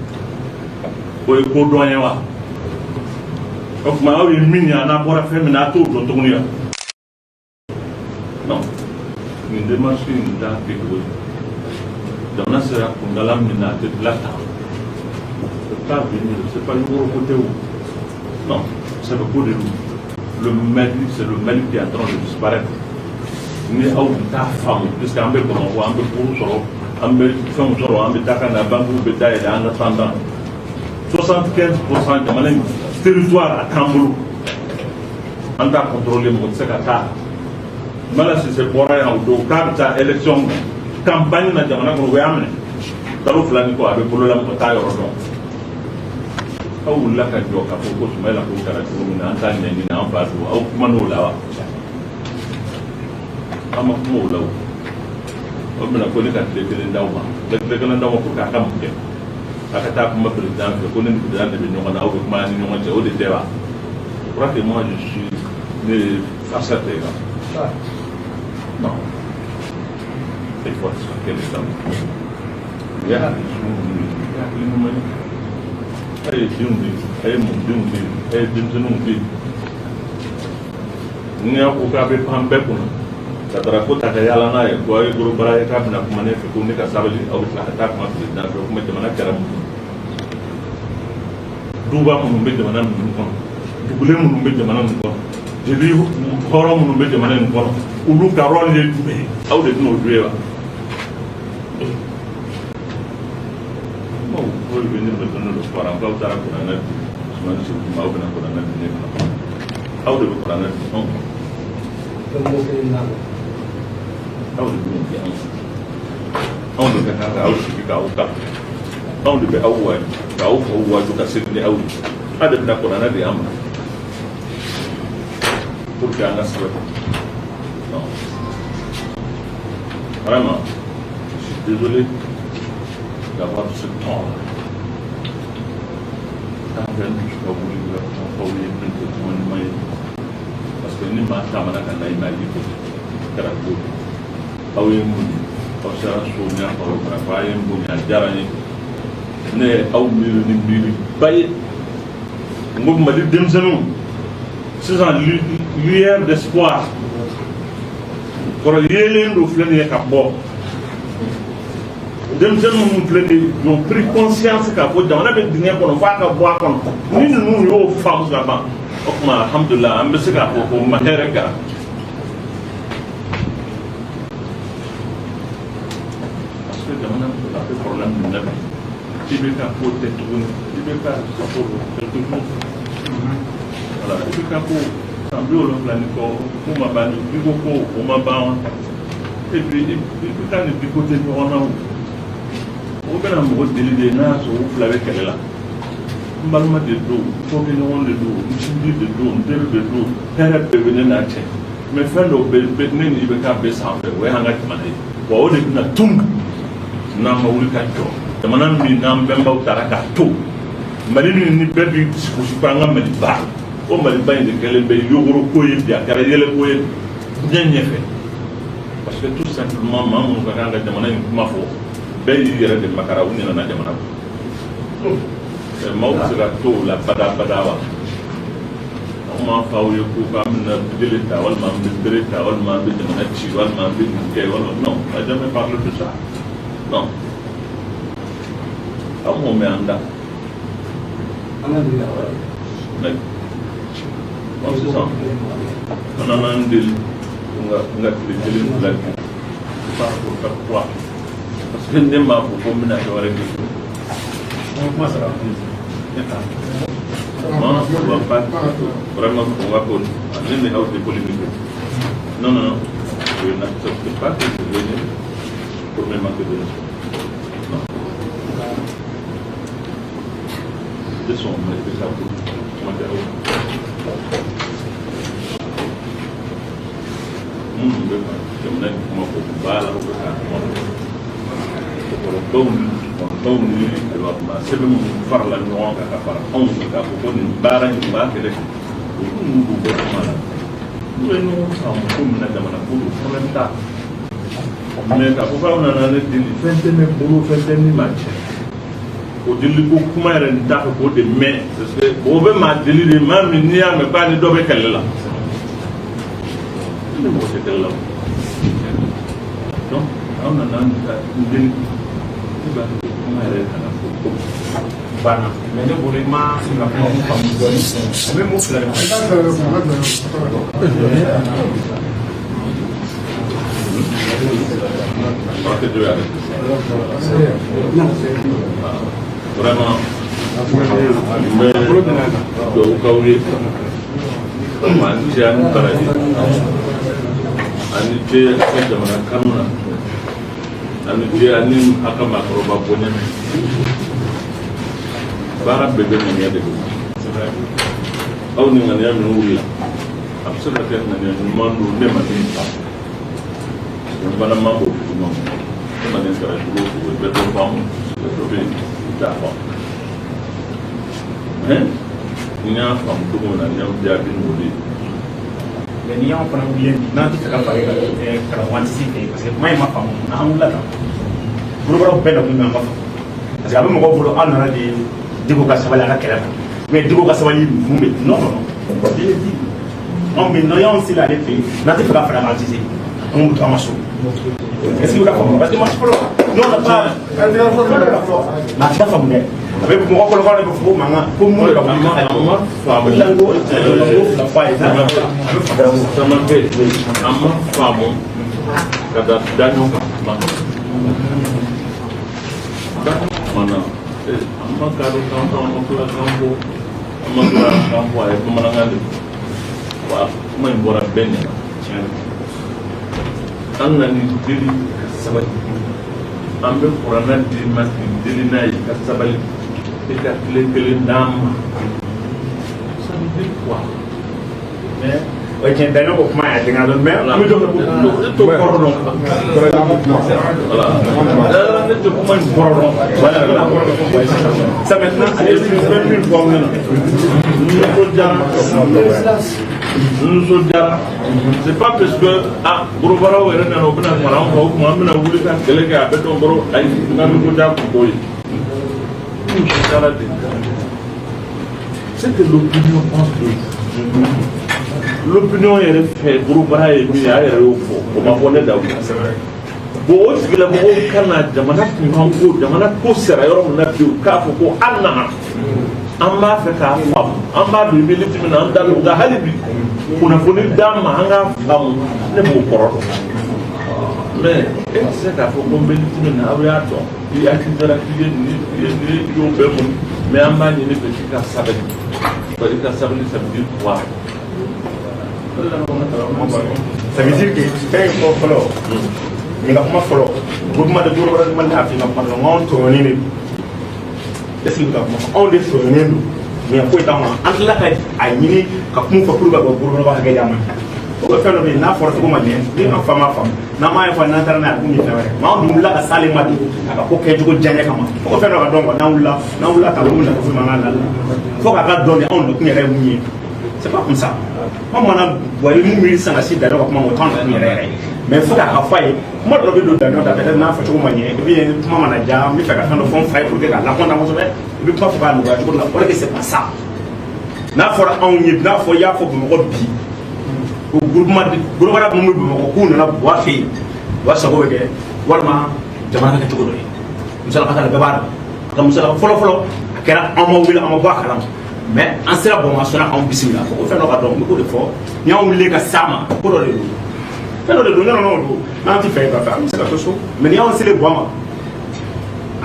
E: O ye kodɔn ye wa? O tuma aw ye min ye, a n'a bɔra fɛn min na, a t'o dɔn tuguni wa? Non, nin démarche in t'a kɛcogo ye. Jamana sera kundala min na, a tɛ dilan tan. C'est pas venir, c'est pas yɔrɔ ko tɛ o. Non, c'est le ko de don. Le Mali, c'est le Mali qui est en train de disparaître. Ni aw t'a faamu, puisque an bɛ Bamakɔ, an bɛ kuru sɔrɔ, an bɛ fɛnw sɔrɔ, an bɛ taa ka na banques bɛ dayɛlɛ en attendant. 75 % jamana in territoire a t'an bolo, an t'a contrôler, mɔgɔ tɛ se ka taa. Mala Sise bɔra yan o don k'a bɛ taa élection campagne na jamana kɔnɔ, o y'a minɛ kalo 2 ni kɔ, a bɛ bolo la, mɔgɔ t'a yɔrɔ dɔn. Aw wulila ka jɔ k'a fɔ ko Sumayila ko kɛra cogo min na, an t'a ɲɛɲini, an fa don. Aw kuma n'o la wa? An ma kuma o la. O o bɛna ko ne ka tile kelen d'aw ma, ne tile kelen d'aw ma pour que a ka mun kɛ? A ka taa kuma président fɛ ko ne ni président de bɛ ɲɔgɔn na, aw bɛ kuma ni ɲɔgɔn cɛ, o de tɛ wa? Je crois que moi je suis ne farceur tɛ kan. Non, il faut respecter les hommes. U ye hakili sugu minnu ye, u ye hakili ɲuman ye. A ye denw de, a ye mɔdenw de, a ye denmisɛnninw de. N'i y'a ko k'a bɛ pan bɛɛ kunna ka drapeau ta ka yaala n'a ye ko aw ye gros bras ye, k'a bɛna kuma ne fɛ ko ne ka sabali, aw bɛ tila ka taa kuma président fɛ, o kuma jamana kɛra mun ye? Duba minnu bɛ jamana ninnu kɔnɔ, dugulen minnu bɛ jamana ninnu kɔnɔ, jeli hɔrɔn minnu bɛ jamana in kɔnɔ, olu ka rôle ye jumɛn ye? Aw de bɛn'o jouer wa? Bon, vous pouvez venir me donner le Coran, k'aw taara kuranɛ di Sumani Seku ma, aw bɛna kuranɛ di ne ma, aw de bɛ kuranɛ di anw ma, aw de bɛn'o di anw ma. Anw de ka kan ka aw sigi k'aw ta, anw de bɛ aw waaju k'aw faw waaju ka segin ni aw ye. Aw de bɛna kuranɛ di an ma pour que an ka sabali. Non, vraiment, je suis désolé d'avoir ce ton-là. An fɛ n dusu ka wuli ka kuma f'aw ye min tɛ kuma ɲuman ye, parce que ni maa taamana ka na i ma, i ko kɛra cogo di? Aw ye mun ye? Aw sera so n y'a fɔ aw ko a ye n bonya, a diyara n ye. Ne ye aw miiri ni miiri ba ye. N ko Mali denmisɛnninw sisan, lueur d'espoir kɔrɔ yeelen dɔ filɛ nin ye ka bɔ. Denmisɛnnin minnu filɛ nin ye, ils ont pris conscience k'a fɔ jamana bɛ dingɛ kɔnɔ, f'a ka bɔ a kɔnɔ. Ni ninnu y'o faamu ka ban, o tuma alhamdulilah, an bɛ se k'a fɔ ko ma hɛrɛ kɛra, parce que jamana a bɛ problème min na bi, i bɛ ka ko tɛ tuguni, i bɛ ka ko quelque chose, voilà, i bɛ ka ko san 70 ni kɔ ko ma ban, i ko ko o ma ban wa? Et puis i bɛ taa ni Diko tɛ ɲɔgɔn na, o o bɛna mɔgɔ deli de n'a y'a sɔrɔ u fila bɛ kɛlɛ la. N balima de don, n fɔkɛɲɔgɔn de don, n sinji de don, n teri de don, hɛrɛ bɛɛ bɛ ne n'a cɛ. Mais fɛn dɔw bɛ ne ni IBK bɛ sanfɛ, o y'an ka jamana ye. Wa o de bɛna tun n'an ma wuli ka jɔ. Jamana min n'an bɛnbaw taara k'a to, Mali min ni bɛɛ bi gosi ko an ka Maliba, o Maliba in de kɛlen bɛ yogoro ko ye bi, a kɛra yɛlɛko ye diɲɛ ɲɛfɛ, parce que tout simplement maa minnu ka kan ka jamana in kuma fɔ, bɛɛ y'i yɛrɛ de makara, u ɲinɛna jamana kɔ. Maaw bɛ se ka to o la bada bada wa? Anw m'a fɔ aw ye ko k'an bɛna jele ta, walima an bɛ bere ta, walima an bɛ jamana ci, walima an bɛ nin kɛ, walima non, on n'a jamais parlé de ça, non. Aw m'o mɛn an da. Mais bon, sisan an nana an deli n ka tile kelen fila kɛ pas pour faire quoi? Parce que ne m'a fɔ ko n bɛna dɔ wɛrɛ kɛ. Moi, on va pas vraiment, on va pas, ne aw tɛ polémique. Non, non, non, je n'accepte pas que vous veniez pour me manquer de respect. Non. Tɛ sɔn ma, i bɛ sa ko kuma tɛ aw minnu bɛ ka jamana in kuma fɔ, u b'a la, u bɛ ka kuma fɔ, cɛkɔrɔbaw ni musokɔrɔbaw ni ayiwa maa sɛbɛn minnu farala ɲɔgɔn kan ka fara anw kan k'a fɔ ko nin baara in b'a kɛlɛ kɛ, olu n'u b'u bɔ kuma la, n'u ye ɲɔgɔn faamu ko min na, jamana ko don, problème t'a. Mais k'a fɔ k'aw nana ne deli, fɛn tɛ ne bolo, fɛn tɛ ni maa cɛ. O deli ko kuma yɛrɛ, n t'a fɛ k'o de mɛn, parce que o bɛ maa deli de, maa min n'i y'a mɛn k'a ni dɔ bɛ kɛlɛ la, ne mɔgɔ tɛ kɛlɛ la o. Donc aw nana n ka n deli, ne b'a fɛ ko kuma yɛrɛ kana fɔ ko
A: Banna. Mais ne bolo, i ma n ka kuma faamu dɔɔni. A bɛ mun fila de fɔ?
E: Ok, je vais arrêter. Vraiment, n bɛ dugawu k'aw ye. A ni ce, a ni baraji, a ni ce a ka jamana kanu na, a ni ce a ni a ka maakɔrɔba bonya na. Baara bɛɛ bɛ ŋaniya de bolo. Aw ni ŋaniya min wulila, a bɛ se ka kɛ ŋaniya ɲuman don, ne ma min faamu, n fana ma b'o ma. Ne ma nin kɛra cogo o cogo, i bɛ dɔ faamu, dɔ bɛ yen i t'a faamu. Mais n y'a faamu cogo min na, n y'aw jaabi n'o de ye.
A: Mais n'i y'anw fana wuli bi, n'an tɛ fɛ ka fara e kan karamɔgɔ, an tɛ se fɛ yen, parce que kuma in ma faamu. N'an wulila tan, bolokɔrɔw bɛɛ nakun bɛ an ma faamu, parce que a bɛ mɔgɔw bolo an nana de Diko ka sabali, an ka kɛlɛ kan. Mais Diko ka sabali mun bɛ? Non, non, non, anw bɛ n'an y'anw sela ale fɛ yen, n'an tɛ fɛ ka fara kan, an tɛ se, an bɛ to an ka so. Est-ce que i bɛ ka faamu? Parce que match fɔlɔ, non, on n'a pas, mais a tɛ ka faamu dɛ. A bɛ mɔgɔ kɔlɔkɔlɔ de bɛ fɔ ko mankan ko mun de ka wuli ka
E: A ma faamu.
A: O de la n ko n ko fila fɔ a ye, a bɛ faamu.
E: Caman bɛ yen, a ma faamu ka da da ɲɔgɔn kan kuma da kuma na. An ma kadɔ kan fɔ, an ma tila kan fɔ, an ma tila kan fɔ, a ye bamanankan de fɔ wa. Kuma in bɔra bɛɛ ɲɛna. An na ni deli ka sabali, an bɛ kuranɛ di ma k'i deli n'a ye ka sabali, i ka tile kelen d'an ma. Ça veut dire quoi?
A: Mais o ye tiɲɛ, Daniel ko kuma y'a denkɛ dɔn, mais an bɛ don min na ko
E: Ne t'o kɔrɔ dɔn. Voilà, ne tɛ kuma in kɔrɔ dɔn.
A: Voilà, ça maintenant, ale bɛ min fɔ aw ɲɛna.
E: Nisɔndiyara, nisɔndiyara. C'est pas parce que ah borobaraw yɛrɛ nana, u bɛna fara an kan, o tuma an bɛna wuli ka kɛlɛ kɛ, a bɛ dɔn dɔrɔn. Ayi, n ka nisɔndiya kun t'o ye. Nisɔndiyara de. C'est que l'opinion pense de nous. L'opinion yɛrɛ fɛ, borobara ye min ye, a yɛrɛ y'o fɔ, o ma fɔ ne da o. Bon, o tigilamɔgɔw ka na jamana kunkan ko, jamana ko sera yɔrɔ min na bi, u k'a fɔ ko an nana, an b'a fɛ k'a faamu, an b'a dɔn i bɛ lutte min na, an da don, nka hali bi kunnafoni d'an ma, an k'a faamu. Ne b'o kɔrɔ dɔn, mais e tɛ se k'a fɔ ko n bɛ lutte min na, aw y'a dɔn, i hakili sera k'i ye nin i ye nin ye, i y'o bɛɛ mun. Mais an b'a ɲini fɛ k'i ka sabali, i ka sabali, ça veut dire quoi?
A: Ça veut dire que fɛn in fɔ fɔlɔ, nin ka kuma fɔlɔ, groupement de droit de ne y'a f'i ka kuma dɔrɔn, anw tɔɲɔnen de don. Est ce que i bɛ ka kuma fɔ? Anw de tɔɲɔnen don, mais foyi t'anw na. An tilala ka a ɲini ka kuma fɔ pour que ka gouvernement hakɛ d'an ma.
D: O fɛn dɔ bɛ yen, n'a fɔra cogo ma ɲɛ, ni an fa ma faamu, n'an m'a ɲɛfɔ, n'an taara n'a ye, a bɛ komi fɛn wɛrɛ. Mais anw dun wulila ka s'ale ma de a ka ko kɛcogo diyaɲɛ kama, fo ka fɛn dɔ ka dɔn quoi. N'an wulila ka olu nafa foyi ma an ka la, fo k'a ka dɔn de anw nakun yɛrɛ ye mun ye. C'est pas comme ça. Anw mana bɔ i mun miiri sisan ka se Daniel ka kuma ma, o t'anw nakun yɛrɛ yɛrɛ ye. Mais fo k'a ka fɔ a ye, kuma dɔ bɛ don Daniel da, peut-être n'a fɔ cogo ma ɲɛ, ou bien kuma mana diya, n bɛ fɛ ka fɛn dɔ fɔ n fa ye pour que k'a lacontent kosɛbɛ, i bɛ kuma fɔ k'a nɔgɔya cogo dɔ la. O de que c'est pas ça. N'a fɔra anw ye, n'a fɔ i y'a fɔ Bamakɔ bi ko groupement groupement minnu bɛ Bamakɔ k'u nana Buwa fɛ yen, Buwa sago bɛ kɛ, walima jamana ka kɛ cogo dɔ ye. Musalaka t'a la, bɛɛ b'a dɔn. Ka musalaka fɔlɔ fɔlɔ, a kɛra anw ma wuli, an ma bɔ a kalama, mais an sera Bamakɔ, sɔnna k'anw bisimila. Ko fɛn dɔ ka dɔn, n bɛ k'o de fɔ. Ni anw wulilen ka s'a ma, ko dɔ de don, fɛn dɔ de don. Non, non, don n'an ti fɛ ka fɛ, an bɛ se ka to so. Mais ni anw selen Buwa ma,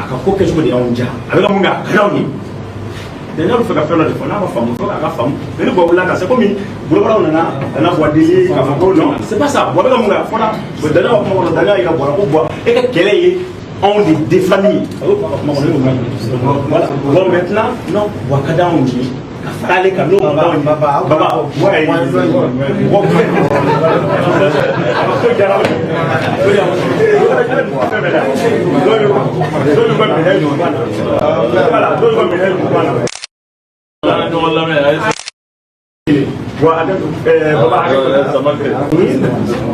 D: a ka ko kɛcogo de y'anw diya, a bɛ ka mun kɛ, a ka d'anw ye. Daniel bɛ fɛ ka fɛn dɔ de fɔ, n'a ma faamu, fo k'a ka faamu. Mais ni Buwa wulila ka se komi bolobaraw nana ka na Buwa deli k'a fɔ ko non, c'est pas ça. Buwa bɛ ka mun kɛ, a fɔra Daniel ka kuma kɔnɔ, Daniel y'a yira Buwa la ko Buwa, e ka kɛlɛ ye anw de défendali ye. A y'o fɔ a ka kuma kɔnɔ, ne y'o mɛn. Voilà. Bon, maintenant, non, Buwa ka d'anw ye ka fara ale kan, n'o man d'anw ye. Baba, Buwa ye mɔgɔ ko diyara dɔw ka médaille don voilà, dɔw ka médaille don na.
E: An ka ɲɔgɔn lamɛn, a ye.
D: Bon, Baba,
E: Samakɛ,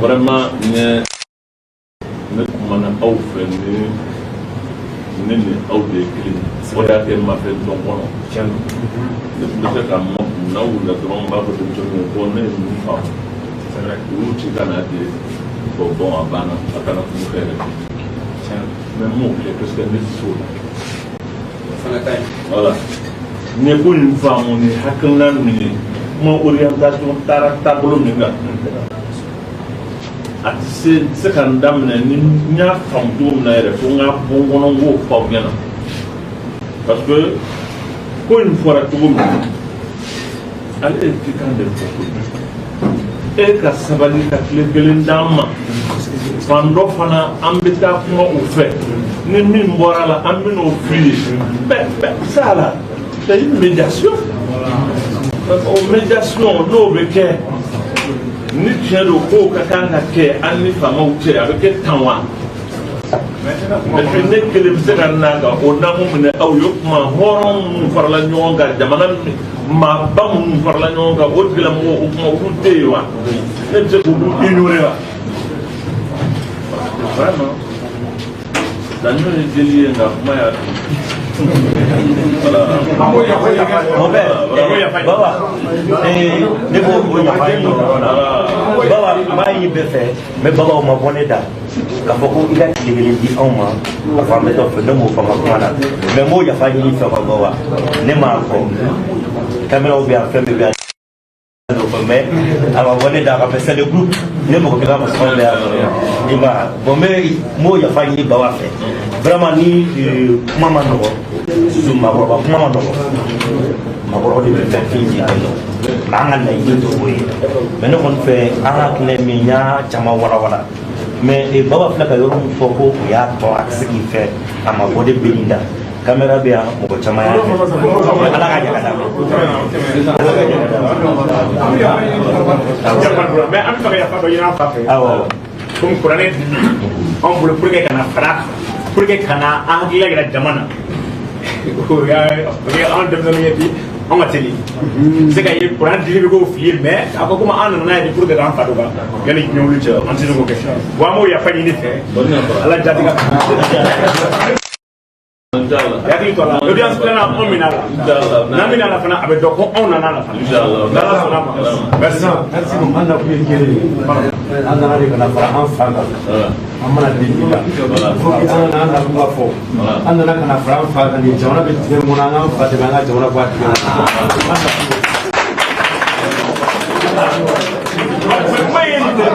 E: vraiment, ne kumana aw fɛ ni ne ni aw de ye kelen ye. O de y'a kɛ n ma fɛn dɔn kɔnɔ. Ne tun bɛ se ka ma n'a wulila dɔrɔn, n b'a fɔ denmisɛnninw ye ko ne ye ninnu faamu, u y'u ci ka n'a di. Bon, a banna, a kana kun fɛ yɛrɛ. Mais n m'o kɛ parce que ne tɛ se o la. Voilà, n ye ko nin faamu ni hakilina min ye, kuma orientation taara taabolo min kan, a tɛ se n tɛ se ka n daminɛ ni n y'a faamu cogo min na yɛrɛ, fo n ka bɔ n kɔnɔ, n k'o fɔ aw ɲɛna, parce que ko in fɔra cogo min na, ale ye cikan de fɔ koyi. E ka sabali ka tile kelen d'an ma, fan dɔ fana an bɛ taa kuma u fɛ, ni min bɔra la, an bɛ n'o f'i ye. Mais ça là, c'est une médiation. O médiation, n'o bɛ kɛ ni tiɲɛ don, kow ka kan ka kɛ an ni faamaw cɛ, a bɛ kɛ tan wa. Et puis ne kelen bɛ se ka na ka o naamu minɛ aw ye. O tuma hɔrɔn minnu farala ɲɔgɔn kan, jamana maaba minnu farala ɲɔgɔn kan, o tigilamɔgɔw, o tuma olu tɛ yen wa? Ne bɛ se k'olu ignorer wa? Vraiment, daɲɔ ye jeli ye, nka kuma y'a voilà.
C: Mon père, Baba, ne b'o o yafa ɲini o yɔrɔ la. Baba, n b'a ɲini bɛɛ fɛ, mais Baba, o ma bɔ ne da k'a fɔ ko i ka tile kelen di anw ma k'a fɔ an bɛ taa fɛ. Ne m'o fɔ n ka kuma na, mais n b'o yafa ɲini fɛ quoi. Baba, ne m'a fɔ, caméraw bɛ yan, fɛn bɛɛ bɛ yan, mais a ma bɔ ne da ka fɛ, c'est le groupe. Ne mɔgɔ kelen ma sɔn bɛ yan, i ma bon. N bɛ n b'o yafa ɲini Baba fɛ vraiment. Ni kuma ma nɔgɔ, surtout maakɔrɔba kuma ma nɔgɔ, maakɔrɔba de bɛ fɛn fin di den dɔ, mais an ka laɲini tɛ o ye. Mais ne kɔni fɛ, an ka hakilina ye min ye, n y'a caman walawala. Mais Baba filɛ ka yɔrɔ min fɔ ko o y'a tɔ a tɛ se k'i fɛ, a ma bɔ de bɛ da, caméra bɛ yan, mɔgɔ caman y'a kɛ. Ala ka ɲɛ ka d'a ma, Ala ka ɲɛ ka d'a ma.
D: Mais an bɛ fɛ ka yafa dɔ ɲini an fa fɛ.
C: Awɔ.
D: Komi kuranɛ dili anw bolo pour que ka na fara a kan, pour que ka na an hakilila yira jama na, o y'a o ye anw denmisɛnninw ye bi, anw ka teli se ka ye kuran dili bɛ k'o fili ye. Mais a ko komi an nana n'a ye de pour que k'an fa don kan yanni diɲɛ wuli cɛ, an tɛ se k'o kɛ. Bon, an b'o yafa ɲini fɛ, Ala jaabi ka hakili to a la. Audience filanan, anw minɛ a la, n'an minɛ a la fana, a bɛ dɔn ko anw nana a la fana, n'Ala sɔnna a ma. Merci.
F: Merci beaucoup. An nakun ye kelen ye, an nana de ka na fara an fa kan. An mana deli la, faut que an nana, an nakun ka fɔ, an nana ka na fara an fa kan. Nin jamana bɛ dingɛ min kɔnɔ, an k'an fa dɛmɛ, an ka jamana bɔ a dingɛ la. An nakun ye.
D: Kuma ye nin de ye.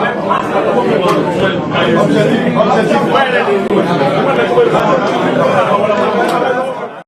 D: Kuma yɛrɛ de ye. Kuma